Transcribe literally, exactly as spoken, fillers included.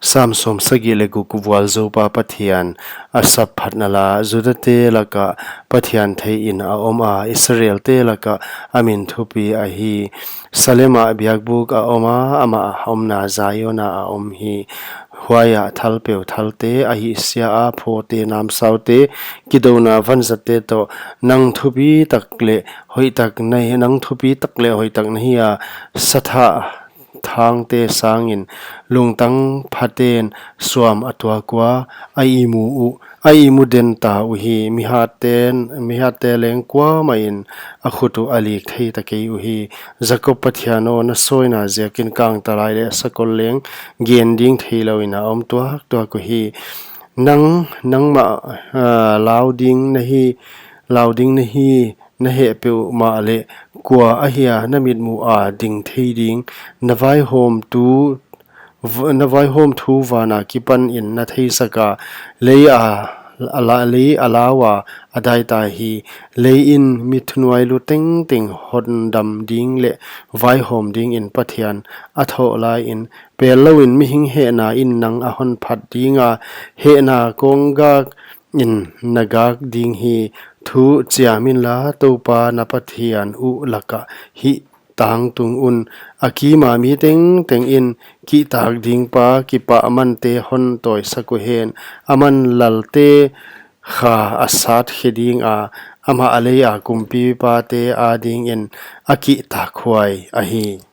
Cham sawmsagih leh guk. Vualzoupa Pathian a sap phatna la. Judate lakah Pathian theihin a oma, Israelte lakah a min thupi ahi. Salema biakbuk a oma, ama omna Ziona a om hi. Huaiah thalpeu thalte, a hihsia a phote namsaute, kidouna vanzatte toh, nang thupi tak leh hoihtak na hi, nang thupi tak leh hoihtak na hi a, sathah thangte sangin lungtang phaten suam a tuak ua, a ihmu uh, a ihmu den ta uhi. Mihaten, mihatte leng kuamahin a khut uh a lik thei ta kei uhi. Jakob Pathian aw, na sawina ziakin kangtalai leh sakol leng gen ding theilouin a om tuaktuak uhi. Nang, nangmah, ah, lau ding na hi, lau ding na hi, na heh peuhmah leh, kua ahia na mitmuh a ding thei ding? Na vaihawmtu, v-, na vaihawmthu vana kipanin na theisak a, lei a, a la, lei a lau a, a dai ta hi. Leiin mi thunuailu tengteng hondam ding leh vaihawm dingin Pathian a thoh laiin, pellouin mihing hehnain nang a honphat ding a, hehna kawnggak in na gak ding hi. Thu chiam inla, Toupa na Pathian uh lakah hih tangtung un. A kima mi tengtengin kihtak dingpa kipahmante hon tawisak uhen. Aman lalte kha a sat khe ding a, amah a leia kumpipate adingin a kihtakhuai ahi.